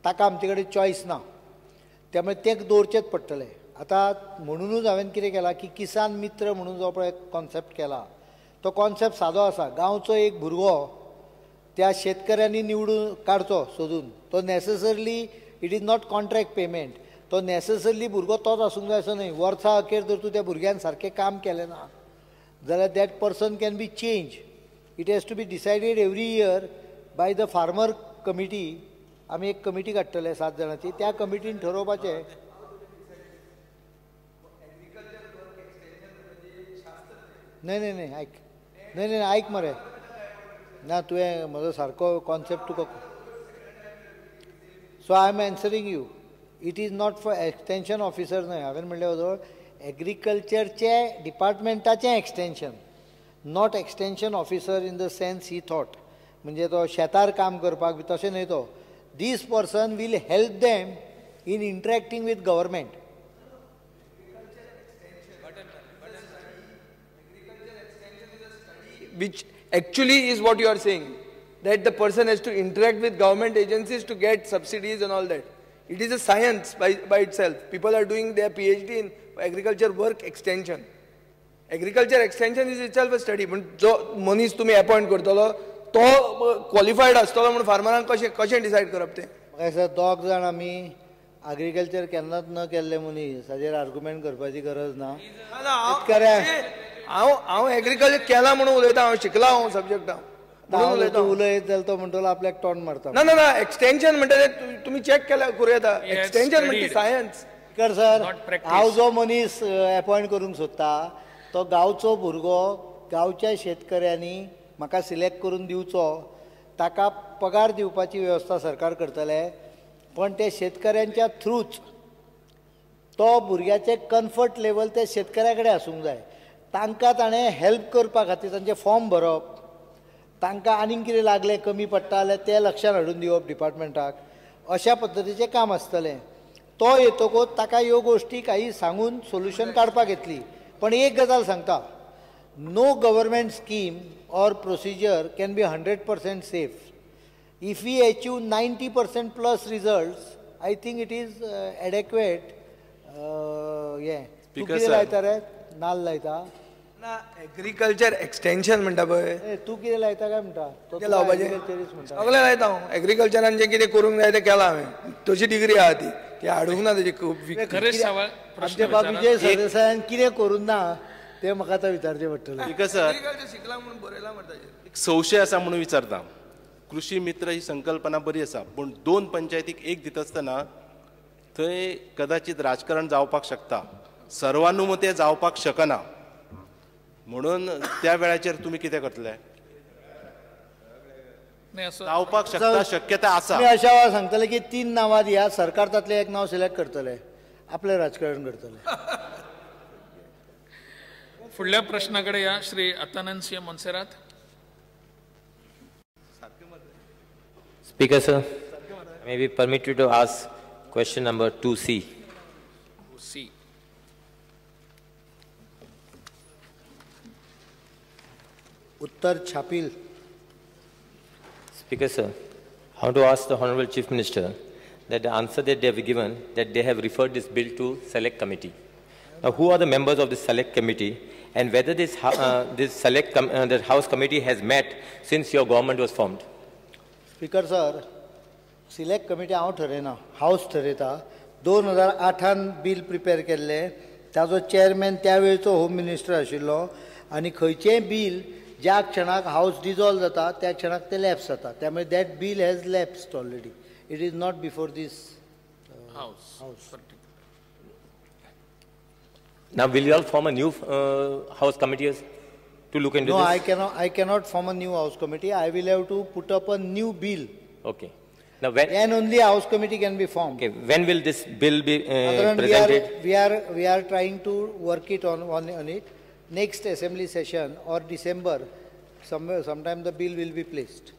ताका आमचे कडेन चॉयस ना, त्यामुळे ते दवरचेच पडटले. आतां म्हणुनूच हांवें कितें केलां की किसान मित्र म्हणून जो पळय कॉन्सेप्ट केला तो कॉन्सेप्ट सादो आसा. गांवचो एक भुरगो त्या शेतकऱ्यांनी निवडून काडचो सोदून, तो necessarily it is not contract payment, तो नॅसेसरली भुरगो तोच आसूंक जाय असो न्हय. वर्सा अखेर जर तूं त्या भुरग्यान सारकें काम केलें ना जाल्यार that person can be change. It has to be decided every year by the farmer committee. आमी एक कमिटी काडटले 7 जाणांची, त्या कमिटीन ठरोवपाचें. न्हय न्हय न्हय आयक, न्हय न्हय आयक मरे, ना तुवें म्हजो सारको कॉन्सेप्ट तुका. So I am answering you, it is not for extension officer न्हय. हांवें म्हणलें जवळ एग्रीकल्चरचे डिपार्टमेंटाचें extension, not extension officer in the sense he thought, म्हणजे तो शेतार काम करपाक बी तशें न्हय तो. This person will help them in interacting with government. Which actually is what you are saying, that the person has to interact with government agencies to get subsidies and all that. It is a science by itself. People are doing their PhD in agriculture work extension. Agriculture extension is itself a study. पण जो मनीस तुमी appoint करतलो तो qualified आसतलो म्हणून फार्मरांक कशें कशें डिसायड करप तें? म्हाका दिसता दोग जाण आमी एग्रीकल्चर केन्नाच न केल्ले मनीस, हाजेर आर्ग्युमेंट करपाची गरज ना. हांव हांव एग्रीकल्चर केलां म्हणून उलयता, हांव शिकला हांव सब्जेक्ट हांव उलयता. उलयत जाल्यार तो म्हणटलो आपल्याक तोंड मारता. ना ना ना, एक्सटेंशन म्हणटा तें तुमी चॅक केल्यार करूं येता. एक्सटेंशन म्हणटा सायन्स. सर, हांव जो मनीस अपॉयंट करूंक सोदता तो गांवचो भुरगो, गांवच्या शेतकऱ्यांनी म्हाका सिलेक्ट करून दिवचो, ताका पगार दिवपाची वेवस्था सरकार करतले, पण ते शेतकऱ्यांच्या थ्रूच तो भुरग्याचें कम्फर्ट लेवल ते शेतकऱ्या कडेन आसूंक जाय. तांकां ताणें हेल्प करपा खातीर तांचे फॉर्म भरप, तांकां आनीक कितें लागलें कमी पडटा जाल्यार तें लक्षांत हाडून दिवप डिपार्टमेंटाक, अशा पद्दतीचें काम आसतलें. तो येतकूच ताका ह्यो गोश्टी काही सांगून सोल्युशन काडपाक येतली. पण एक गजाल सांगता, no government scheme or procedure can be 100% safe. If we achieve 90% plus results, I think it is adequate. हें तूं कितें लायता रे? नाल्ल लायता ना, एग्रीकल्चर एक्सटेंशन म्हणटा पळय. तूं कितें लायता काय म्हणटा? लावपाचें सगळें लायता हांव. एग्रीकल्चरान जें कितें करूंक जाय तें केलां हांवें, तशी डिग्री आहा ती, ती हाडूंक ना तेजी खूब. आमच्या बाबीचे सरदेसायान कितें करूंक ना तें म्हाका आतां विचारचें पडटलें. शिकलां म्हणून बरयलां म्हणटा. एक संशय आसा म्हणून विचारता, कृषी मित्र ही संकल्पना बरी आसा, पूण 2 पंचायतीक एक दिता आसतना थंय कदाचित राजकारण जावपाक शकता, सर्वानुमते जावपाक शकना, म्हणून त्या वेळाचेर तुमी कितें करतले? जावपाक शकता, शक्यता आसा. मी अशा वेळार सांगतले की 3 नांवां दिया, सरकार तातलें एक नांव सिलेक्ट करतले, आपलें राजकारण करतले. फुडल्या प्रश्ना कडेन या. Shri Atanand Singh Monserrate. Speaker sir, may be permitted to ask question number 2C. 2C. उत्तर छापील. Speaker sir, I want to ask the Honorable Chief Minister that the answer that they have given, that they have referred this bill to select committee. Now, who are the members of this select committee, and whether this the House committee has met since your government was formed? Speaker sir, select committee हांव ठरयना, हावस ठरयता. 2008 bill prepare केल्लें, ताजो chairman त्या वेळचो home minister आशिल्लो, आनी खंयचेंय bill ज्या क्षणाक हावस dissolve जाता त्या क्षणाक तें लॅप्स जाता. त्यामुळे that bill has lapsed already, it is not before this house. Now, will you all form a new house committee to look into no, this? No, I cannot form a new house committee. I will have to put up a new bill. Okay. Now, when then only house committee can be formed. Okay. When will this bill be presented? We are trying to work it on it. Next assembly session or December, sometime the bill will be placed.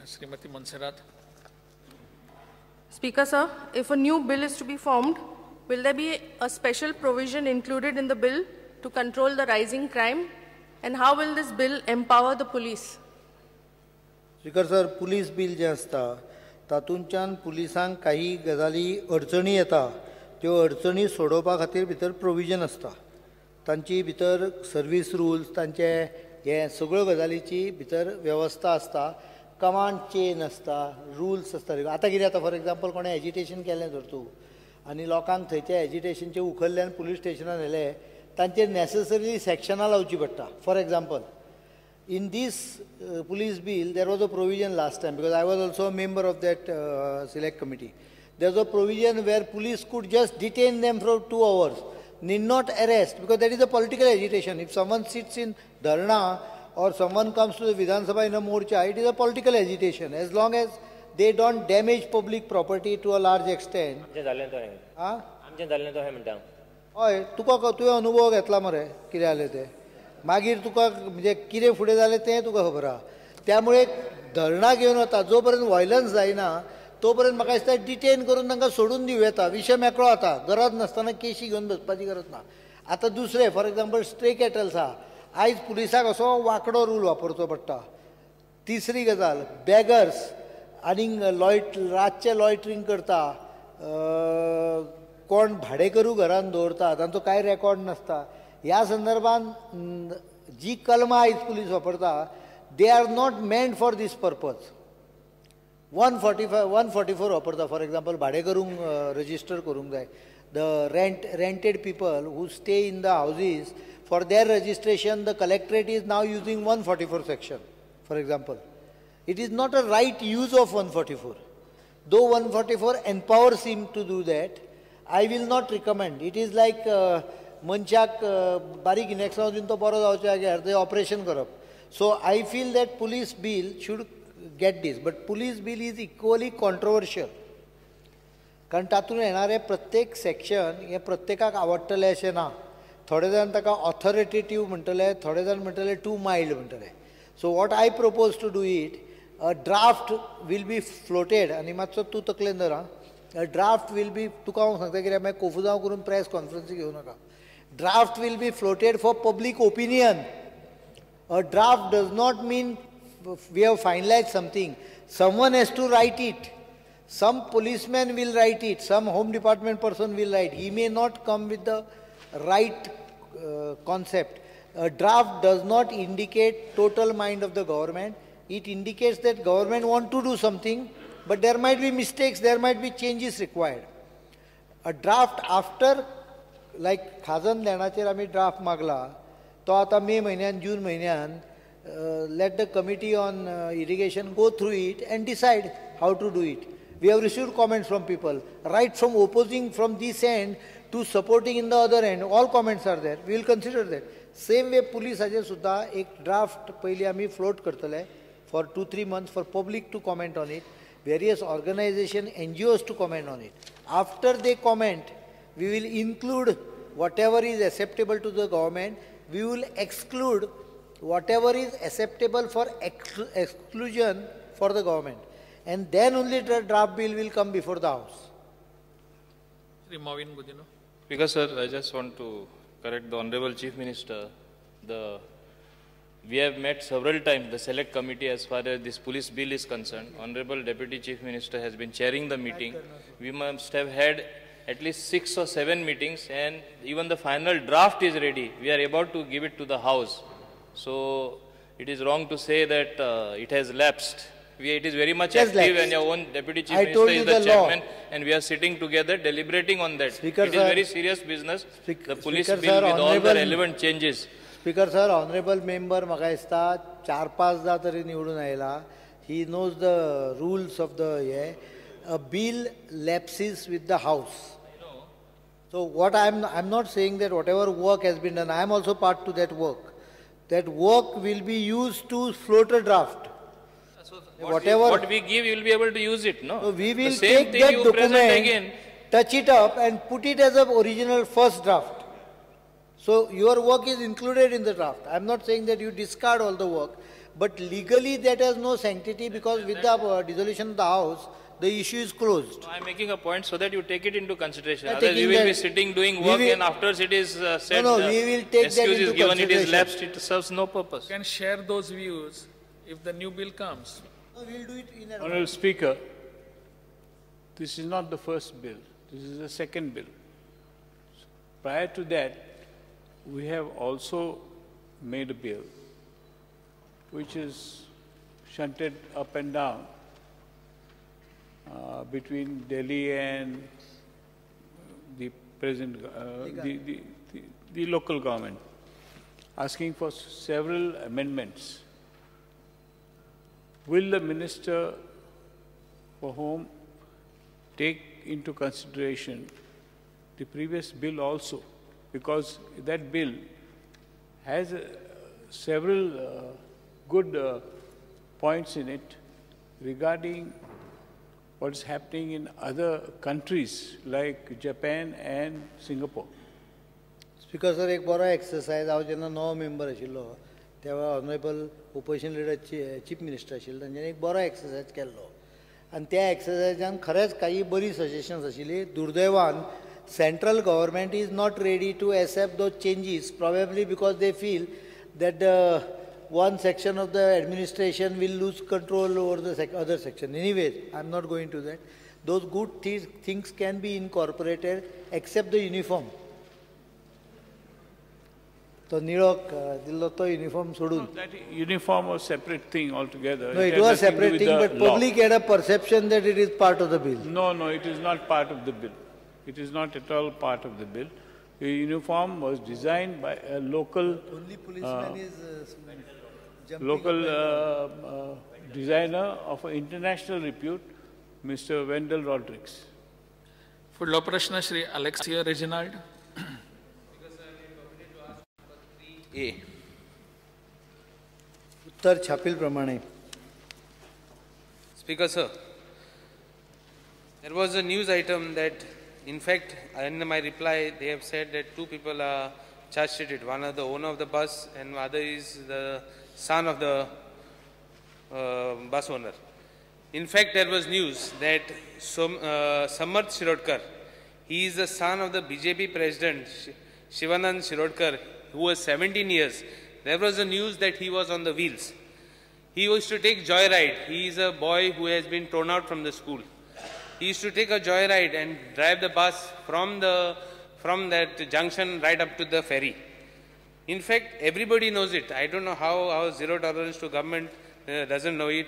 Srimati Monserrate. Speaker sir, if a new bill is to be formed, will there be a special provision included in the bill to control the rising crime? And how will this bill empower the police? Speaker sir, police bill जें आसता तातूंतल्यान पुलिसांक काही गजाली अडचणी येता, त्यो अडचणी सोडोवपा खातीर भितर प्रोविजन आसता. तांची भितर सर्वीस रुल्स, तांचे हे सगळ्यो गजालीची भितर वेवस्था आसता, कमांड चेन आसता, रुल्स आसता. आतां कितें जाता, फॉर एग्जाम्पल कोणें एजिटेशन केलें धर तूं आनी लोकांक थंयचे एजिटेशनचे उखल्ले आनी पुलीस स्टेशनान व्हेले, तांचेर नॅसेसरी सॅक्शनां लावची पडटा. For example, in this police bill, there was a provision last time, because I was also a member of that select committee. There was a provision where police could just detain them for 2 hours, need not arrest, because that is a political agitation. If someone sits in dharna or someone comes to the Vidhan Sabha in a morcha, it is a political agitation, as long as they don't damage public property to a large extent. हय, तुका तुवें अनुभव घेतला मरे कितें जालें तें, मागीर तुका म्हणजे कितें फुडें जालें तें तुका खबर आहा. त्यामुळे धरणां घेवन वता, जो पर्यंत व्हायलन्स जायना तो पर्यंत म्हाका दिसता डिटेन करून तांकां सोडून दिवं येता, विशय मेकळो जाता, गरज नासतना केशी घेवन बसपाची गरज ना. आतां दुसरें, फॉर एग्जाम्पल स्ट्रे कॅटल्स आहा, आयज पुलिसाक असो वांकडो रूल वापरचो पडटा. तिसरी गजाल, बेगर्स आनीक रातचे लॉयटरींग करता, कोण भाडेकरू घरान दवरता, तांचो कांय रेकॉर्ड नासता. ह्या संदर्भान जी कलमां आयज पुलीस वापरता, they are not meant for this purpose. 145, 144 वापरता. फॉर एग्जाम्पल भाडेकरूंक रजिस्टर करूंक जाय, the rented people who stay in the houses, for their registration the collectorate is now using 144 section. For example, it is not a right use of 144. Though 144 empowers him to do that, I will not recommend. It is like मनशाक बारीक इनेक्सां दिवन तो बरो जावचो जाग्यार थंय operation करप. So I feel that police bill should get this, but police bill is equally controversial, कारण तातूंत येणारें प्रत्येक सेक्शन हें प्रत्येकाक आवडटलें अशें ना. थोडे जाण ताका ऑथॉरिटेटीव म्हणटले, थोडे जाण म्हणटले टू मायल्ड म्हणटले. So what I propose to do it, a draft will be floated, आनी मातसो तूं तकलेन धर आं, ड्राफ्ट will be, तुका हांव सांगता कित्याक मागीर कोफुजांव करून प्रेस कॉन्फरन्स घेवं नाका. Draft will be floated for public opinion. A draft does not mean we have finalized something. Someone has to write it. Some policeman will write it. Some home department person will write. He may not come with the right concept. A draft does not indicate total mind of the government. It indicates that government want to do something, but there might be mistakes, there might be changes required. A draft after, like खाजन लेणाचेर आमी draft मागला, तो आतां मे म्हयन्यान जून म्हयन्यान let the committee on irrigation go through it and decide how to do it. We have received comments from people, right from opposing from this end to supporting in the other end, all comments are there, we will consider that. Same way पुलिसाचेर सुद्दां एक draft पयलीं आमी float करतले for 2-3 months for public to comment on it, various organization, NGOs to comment on it. After they comment, we will include whatever is acceptable to the government, we will exclude whatever is acceptable for exclusion for the government. And then only the draft bill will come before the House. Shri Mauvin Godinho. Speaker sir, I just want to correct the Honorable Chief Minister. We have met several times, the select committee, as far as this police bill is concerned. Honorable Deputy Chief Minister has been chairing the meeting. We must have had at least 6 or 7 meetings, and even the final draft is ready. We are about to give it to the House. So it is wrong to say that it has lapsed. It is very much active, and your own Deputy Chief Minister is the chairman, and we are sitting together deliberating on that. Speaker, it is very serious business. The police bill with all the relevant changes. Speaker sir, honorable member म्हाका दिसता 4-5 तरी निवडून आयला. He knows the rules of the hey. A bill lapses with the House. So what I am not saying that whatever work has been done, I am also part to that work. That work will be used to float a draft. So what we give, you will be able to use it, no? So we will take that document again, touch it up and put it as an original first draft. So your work is included in the draft. I am not saying that you discard all the work, but legally that has no sanctity, because with the dissolution of the House, the issue is closed. I am making a point so that you take it into consideration. Otherwise, you will be sitting doing work and after it is said, no, we will take that excuse into is given, it is consideration. lapsed, it serves no purpose. You can share those views if the new bill comes. No, we will do it in advance. Honorable Speaker, this is not the first bill. This is the second bill. Prior to that, we have also made a bill which is shunted up and down between Delhi and the present, the local government, asking for several amendments. Will the Minister for Home take into consideration the previous bill also? Because that bill has several good points in it regarding what is happening in other countries like Japan and Singapore. Speaker sir, एक बरो exercise हांव जेन्ना नवो member आशिल्लो तेव्हा honourable opposition leader chief minister आशिल्लो तांच्यांनी एक बरो एक्सरसायज केल्लो आनी त्या एक्सरसायजान खरेंच काही बरी सजेशन्स आशिल्ली. दुर्दैवान central government is not ready to accept those changes, probably because they feel that the one section of the administration will lose control over the other section. Anyways, I am not going to that. Those good things can be incorporated except the uniform. तो निळो दिल्लो तो uniform सोडून. That uniform was separate thing altogether. No, it was separate thing, but public had a perception that it is part of the bill. No, no, it is not part of the bill. It is not at all part of the bill. The uniform was designed by a local only policeman is local designer of international repute, Mr. Wendell Rodrigues. फुडलो प्रश्न Shri Alexio Reginald. A. उत्तर छापील प्रमाणे. Speaker sir, there was a news item that, in fact, in my reply, they have said that two people are charge sheeted. One is the owner of the bus and the other is the son of the bus owner. In fact, there was news that Samarth Shirodkar, he is the son of the BJP president, Shivanand Shirodkar, who was 17 years. There was a news that he was on the wheels. He used to take joyride. He is a boy who has been thrown out from the school. He used to take a joyride and drive the bus from that junction right up to the ferry. In fact, everybody knows it. I don't know how our zero tolerance to government doesn't know it.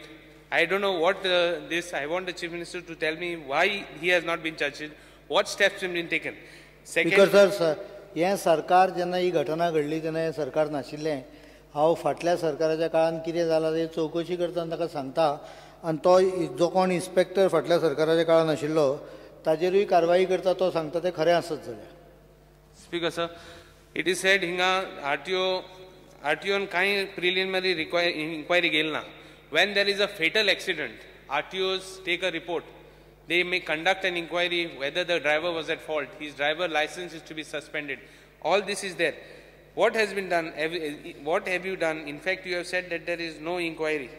I don't know what this. I want the Chief Minister to tell me why he has not been charged, what steps have been taken. Second, because sir, हें सरकार जेन्ना ही घटना घडली तेन्ना हें सरकार नाशिल्लें. हांव फाटल्या सरकाराच्या काळान कितें जालां तें चवकशी करतना ताका सांगता आनी तो जो कोण इन्स्पेक्टर फाटल्या सरकाराच्या काळान आशिल्लो ताजेरूय कारवाई करता, तो सांगता तें खरें आसत जाल्यार. Speaker sir, it is said हिंगा आरटीओन कांय प्रिलिमिनरी इन्क्वायरी घेयली ना. When there is a fatal accident, RTOs take a report. They may conduct an inquiry whether the driver was at fault. His driver license is to be suspended. All this is there. What has been done? What have you done? In fact, you have said that there is no inquiry.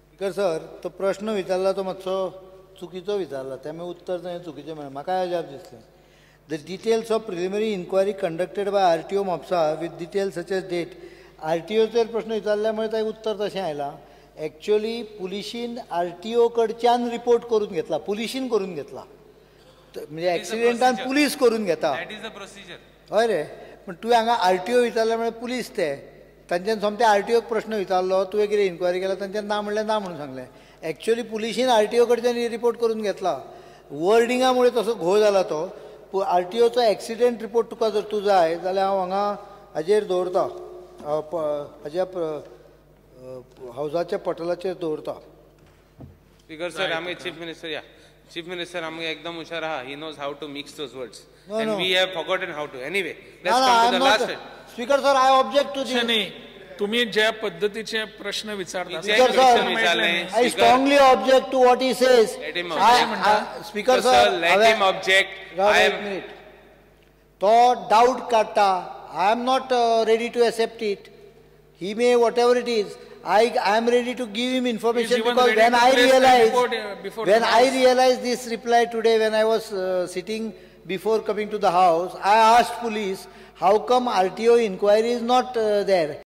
Speaker sir, तो प्रश्न विचारला तो मातसो चुकीचो विचारला, त्यामुळे उत्तर ताणें चुकीचें मेळ्ळें. म्हाका अजाप दिसलें. The details of preliminary inquiry conducted by RTO Mapusa with details such as date. आरटीओचेर प्रश्न विचारल्यामुळे ताका उत्तर तशें आयलां. एक्चुअली पुलिशीन आरटीओ कडच्यान रिपोर्ट करून घेतला, पुलिशीन करून घेतला, म्हणजे एक्सिडेंटान पुलीस करून घेता. हय रे, पण तुवें हांगा आरटीओ विचारल्या म्हळ्यार पुलीस ते तांच्यान सोमते आरटीओक प्रश्न विचारलो, तुवें कितें इन्क्वायरी केला, तांच्यान ना म्हणलें ना म्हणून सांगलें. एक्चुअली पुलिशीन आरटीओ कडच्यान रिपोर्ट करून घेतला. वर्डिंगा मुळे तसो घोळ जाला तो. आरटीओचो एक्सिडेंट रिपोर्ट तुका जर तूं जाय जाल्यार हांव हांगा हाजेर दवरता, हाज्या हावजाच्या पटलाचेर दवरता. स्पीकर सर, आमगे चीफ मिनिस्टर या चीफ मिनिस्टर आमगे एकदम हुशार आहा. He knows how to mix those words and we have forgotten how to. Anyway, let's come to the last. Speaker sir, I object to this. तुम्ही ज्या पद्धतीचे प्रश्न विचारता, speaker sir, I strongly object to what he says. Speaker sir, let him object. I am minute, तो doubt काडटा. I am not ready to accept it. He may whatever it is. I am ready to give him information even because ready when to I place the realized, report, before when the I House. realized this reply today, when I was sitting before coming to the house, I asked police, how come RTO inquiry is not there?